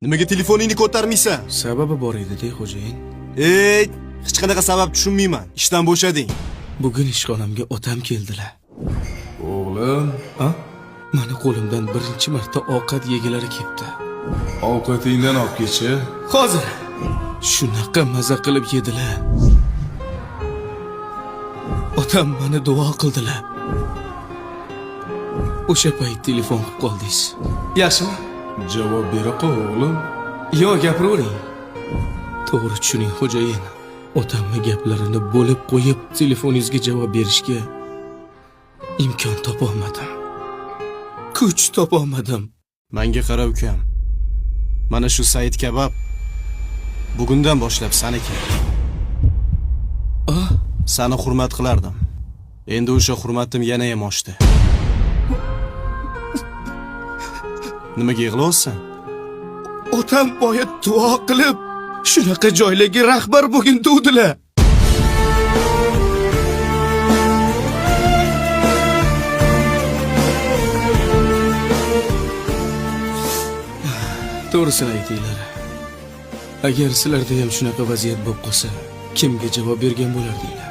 Nimaga telefoningni ko'tarmaysan? Sababi bor edi-da, xo'jayin. Ey, hech qanaqa sabab tushunmayman. Ishdan bo'shading. Bugun ishxonamga otam keldilar. O'g'lim, A? Mani qo'limdan birinchi marta ovqat yegilari kelibdi. Ovqatingdan olib kelchi. Hozir shunaqa maza qilib yedilar. Otam mani duo qildilar. O'sha payt telefon qilib qoldingiz. Yaxshimi? Javob bera qol, o'g'lim. Yo'q, gapiravering. To'g'ri tushuning, xo'jayin. Otamni gaplarini bo'lib qo'yib, telefoningizga javob berishga imkon topolmadim. Kuch topolmadim. Menga qara, ukam. Mana shu Said Kabab bugundan boshlab saniki. Ah, Sani hurmat qilardim. Endi o'sha hurmatim yana ham oshdi. Nimaga yig'layapsan? Otam boya duo qilib, shunaqa joylarga rahbar bo'lgin duvdilar. To'g'risini aytinglar. Agar sizlarda ham shunaqa vaziyat bo'lib qolsa, kimga javob bergan bo'lardinglar?